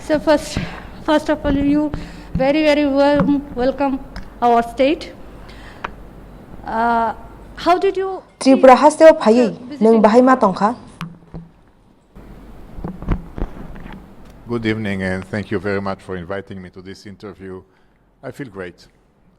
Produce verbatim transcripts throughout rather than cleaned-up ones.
So first, first of all, you very, very warm welcome our state. Uh, how did you Tripura hasteo phaiwi nwng bahai ma tongkha? Good evening and thank you very much for inviting me to this interview. I feel great.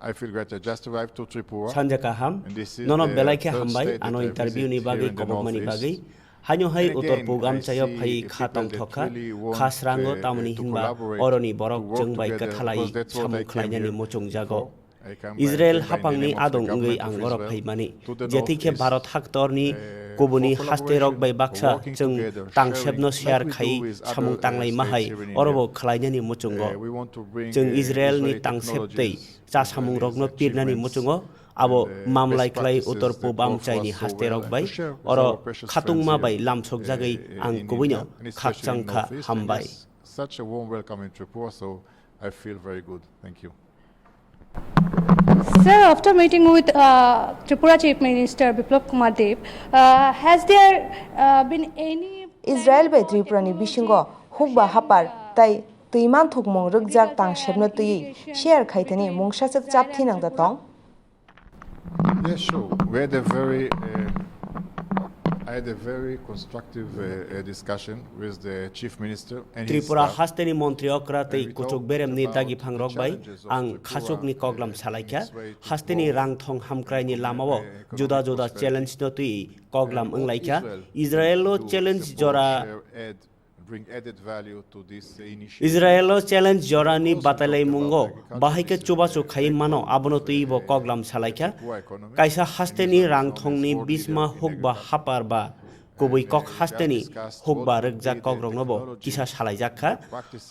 I feel great. I just arrived to Tripura. Sanja kaham. And this is Nono the belai khe third hambai state ano that I interview ni visit bagwi here in the kobokmani northeast. Bagwi. Haino hai And utor again, pugam I chayo see phai kha people that tongthokha, really want, kha srango uh, tamoni to hinba collaborate, oroni to borok work chwng bai together, kathalai because that's what samung I came khlainani here muchung jago. for. I come by Israel plane by hapangni name of the adong wngwi government of ang oro Israel phaimani. To the Jethi khe northeast, Bharat haktorni uh, kubuni for haste rok collaboration, bai for baksa working chwng together, tangsepno sharing, share like we khai do with samung other, uh, tanglai states mahai here in oro India. bo khlainani muchungo. Uh, we want to bring, Chwng uh, Israel ni Israeli tangsep tei technologies, cha samung rokno pirnani muchungo abo mamlai khlai utor pub amchaini haste rok bai oro khatungma bai lamsok jagwi ang kubuino khakchang kha hambai. Such a warm welcome in Tripura, so I feel very good. Thank you. Sir, after meeting with, uh, Tripura Chief Minister Biplab Kumar Deb, uh, has there, uh, been any Israel bai Tripura ni bisingo hukba hapar tai twi manthokmung rwkjak tangsepno twiwi share khaithani mungsaswk chap thinang da tong? Yes, sure. We had a very, uh, I had a very constructive, uh, uh, discussion with the Chief Minister and his Tripura staff. Hasteni montri okra tei kuchuk beremni dagi phangrok bai ang khachukni koklam salaikha. Hasteni rangthong hamkraini lamao juda juda challenge no twi koklam wnglaikha. Israel o challenge jora Israel o challenge jorani batalaimungo bahai khe chubachu khai mano, abono twibo koklam salaikha. Kaisa hasteni rangthongni bisma hukba hapar ba kubui kok hasteni hukba rwkjak kokroknobo kisa salaijak kha.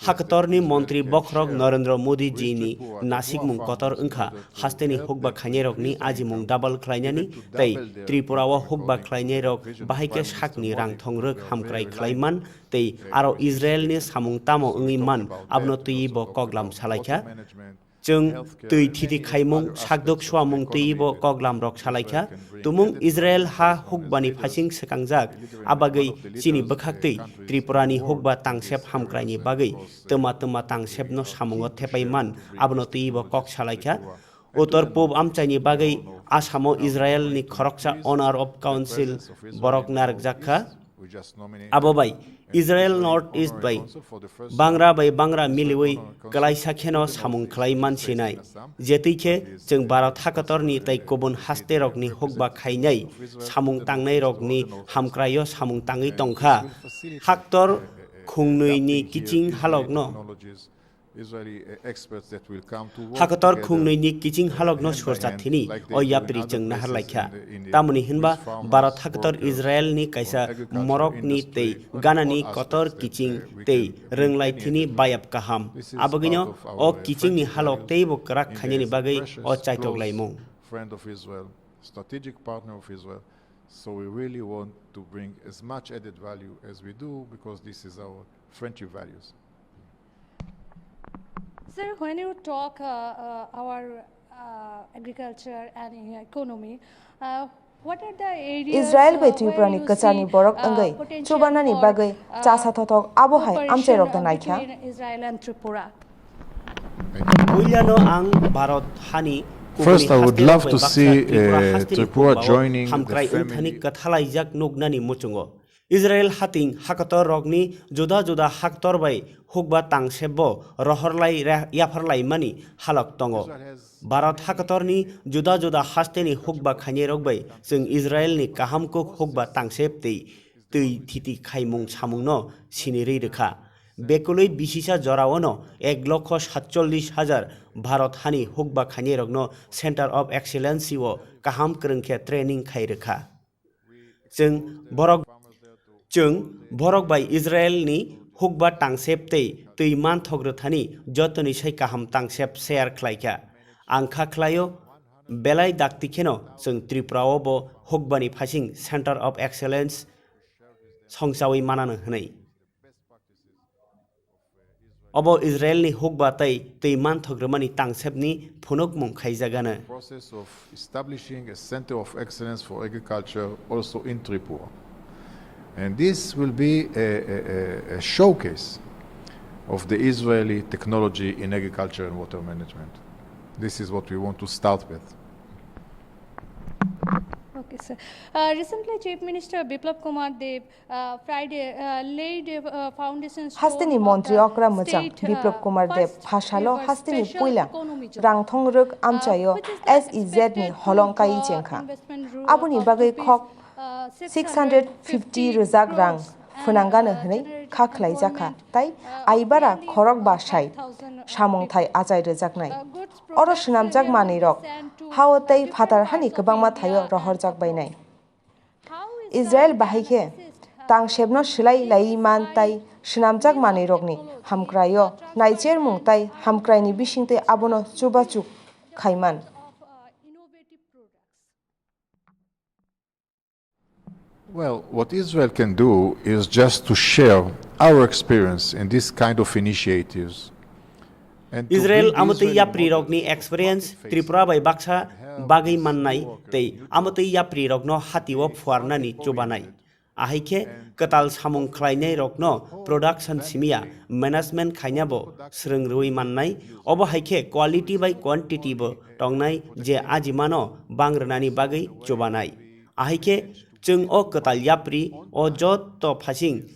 Haktorni montri bokhorok Narendra Modi jini nasikmung kotor wngkha, hasteni hukba khainairokni ajimung double khlainani tei Tripura o hukba khlainairok bahai khe sakni rangthong rwk hamkrai khlaiman tei aro Israel ni samung tamo wngwi man, abono twiwi bo koklam salaikha. Chwng twi thiti khaimung, sakduk suamung twiwi bo koklam rok salaikha. Tumung Israel ha hukbani phasing swkangjak, abagwi chini bwkhaktwi Tripura ni hukba tangsep hamkraini bagwi twma twma tangsepno samungo thepai man, abono twiwi bo kok salaikha. Uttor Pub amchaini bagwi Asamo Israel ni khoroksa Honor of Council borok narwkjak kha. Abo bai Israel North East bai bangra bai bangra miliwi kwlaisa kheno samung khlai mansinai. Jetwi khe chwng Bharat hakotorni tei kubun hasterokni hukba khainai samung tangnairokni hamkraio samung tangwi tongkha. Haktor khungnwini kiching halokno Hakotor khungnwini kiching halokno sorcha thini o yapri chwng naharlaikha. Tamoni hinba Bharat hakotor Israel ni kaisa morokni tei ganani kotor kiching tei rwnglai thini bayap kaham. Abagwino o kichingni halok teibo kwrak khainani bagwi o chaitok laimung. Friend of Israel, strategic partner of Israel. So we really want to bring as much added value as we do because this is our friendship values. Sir, when you talk, uh, uh, our, uh, agriculture and economy, uh, what are the areas, Israel bai uh, Tripura ni kwcharni borok wngwi chubanani bagwi cha sa thothok abo hai amchai rok da naikha. Israel and Tripura. Puilano ang Bharat hani kubuni haste rok bai baksa Tripura hasteni hukbao hamkrai wngthani kathalaijak nuknani muchungo. Israel hating hakotor rokni juda juda haktor bai hukba tangsepbo rohorlai yapharlaimani halok tongo. Bharat hakotorni juda juda hasteni hukba khainairok bai chwng Israelni kaham kuk hukba tangsep tei twi thiti khaimung samungno sinirwi rwkha. Bekulwi bisisa joraono ek lokho satchollish hajar Bharat hani hukba khainairokno Center of Excellency o kaham kwrwng khe training khai rwkha. Chwng borok, chwng borok bai Israel ni hukba tangsep tei twi manthok rwthani jotoni sai kaham tangsep share khlaikha. Ang kha khlaio, belai dakti kheno chwng Tripura o bo hukbani phasing Center of Excellence songchawi manano hwnwi. Obo Israelni hukba tei twi manthok rwmani tangsepni phunukmung khaijagano. Process of establishing a center of excellence for agriculture also in Tripura. And this will be a, a, a, a showcase of the Israeli technology in agriculture and water management. This is what we want to start with. Okay, sir. Uh, recently, Chief Minister Biplab Kumar Deb, uh, Friday, uh, laid a, uh, foundation stone Hasteni of Montri the Okra Mwchang state, uh, Biplab Kumar Deb first phasalo ever hasteni special puila economy zone, rangthong rwk uh, amchaio which is the S E Z ni expected to holong kai draw chengkha. Investment ru-, Aboni uh, bagwi rupees, khok uh, six hundred fifty rwjak rang crores and, phwnangano uh, hwnwi generate kha khlaijakha, employment, tei uh, of aibara nearly khorok ba sai five thousand, uh, samung thai people. Achai rwjaknai. Uh, goods Oro swnamjak manwirok hao tei phatar hani kwbangma thaio rohorjak bainai. Israel bahai khe tangsebno swlai laiwi man tai swnamjak manwirokni hamkraio naichermung tai hamkraini bisingtwi abono chubachu khaiman. Well, what Israel can do is just to share our experience in this kind of initiatives. And to Israel bring the amotwi Israeli yapri model rokni to experience market-facing Tripura bai baksa bagwi mannai tei amotwi yapri rokno hatio phuarnani chubanai. Ahai khe kwtal samung khlainai rokno production simiya management khainabo swrwng rwui mannai, obo hai khe quality bai quantity bo tongnai je ajimano bang rwnani bagwi chubanai. Ahai khe chwng o kwtal yapri o jotto phasing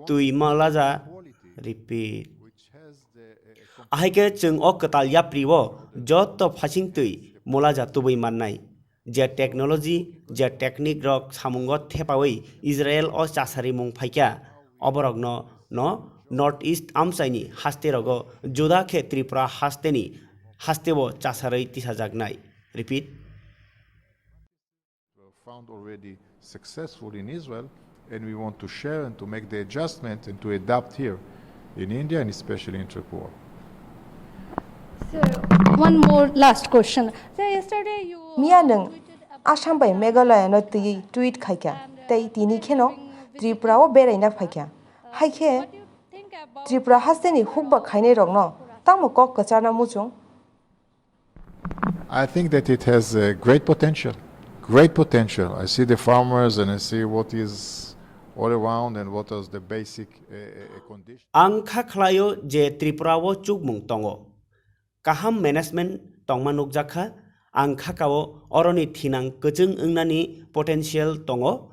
twi malaja repeat. Ahai khe chwng o kwtal yapri o jotto phasing twi molaja tubui mannai. Je technology, je technique rok samungo thepawi Israel o chasarimung phaikha, oborokno no North East amchaini haste rogo juda khe Tripura hasteni hasteo chasarwi tisajaknai. Repeat. Were found already successful in Israel, and we want to share and to make the adjustment and to adapt here in India and especially in Tripura. Sir, one more last question. Sir, yesterday you, uh, Miya nwng tweeted about Assam bai Meghalaya no twiwi tweet khaikha, and, uh, tei tini kheno Tripura o beraina phaikha. Haikhe what do you think about Tripura hasteni hukba khainai rokno tamo kok kwcharna muchung? I think that it has a great potential, great potential. I see the farmers and I see what is all around and what is the basic, uh, uh, condition. Ang kha khlaio je Tripura o chukmung tongo. Kaham management tongma nukjakha. Ang kha kao oroni thinang kwchwng wngnani potential tongo.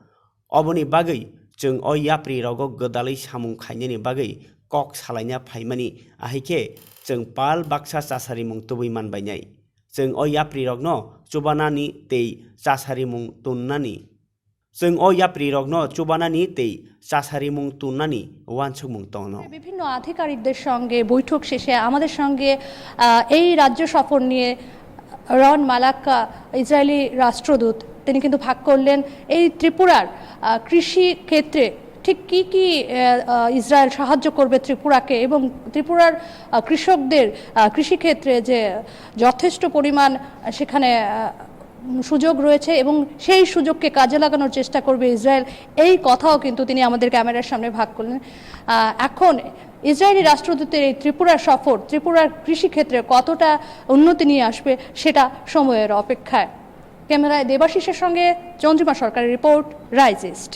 Oboni bagwi chwng o yapri rogo gwdalwi samung khainani bagwi kok salaina phaimani, ahai khe chwng pal baksa chasarimung tubui manbainai. Chwng o yapri rokno chubanani tei chasarimung tunnani. Chwng o yapri rokno chubanani tei chasarimung tunnani uansukmung tongno. বিভিন্ন আধিকারিকদের সঙ্গে বৈঠক শেষে আমাদের সঙ্গে, আহ, এই রাজ্য সফর নিয়ে রন মালাক্কা, ইসরায়েলি রাষ্ট্রদূত, তিনি কিন্তু ভাগ করলেন এই ত্রিপুরার, আহ, কৃষি ক্ষেত্রে ঠিক কি কি, আহ, আহ, ইসরায়েল সাহায্য করবে ত্রিপুরাকে এবং ত্রিপুরার, আহ, কৃষকদের, আহ, কৃষিক্ষেত্রে যে যথেষ্ট পরিমাণ সেখানে, আহ, সুযোগ রয়েছে এবং সেই সুযোগকে কাজে লাগানোর চেষ্টা করবে ইসরায়েল, এই কথাও কিন্তু তিনি আমাদের ক্যামেরার সামনে ভাগ করলেন। আহ, এখন ইসরায়েলি রাষ্ট্রদূতের এই ত্রিপুরা সফর ত্রিপুরার কৃষিক্ষেত্রে কতটা উন্নতি নিয়ে আসবে, সেটা সময়ের অপেক্ষায়। ক্যামেরায় দেবাশিসের সঙ্গে চন্দ্রিমা সরকারের রিপোর্ট, রাইজ ইস্ট।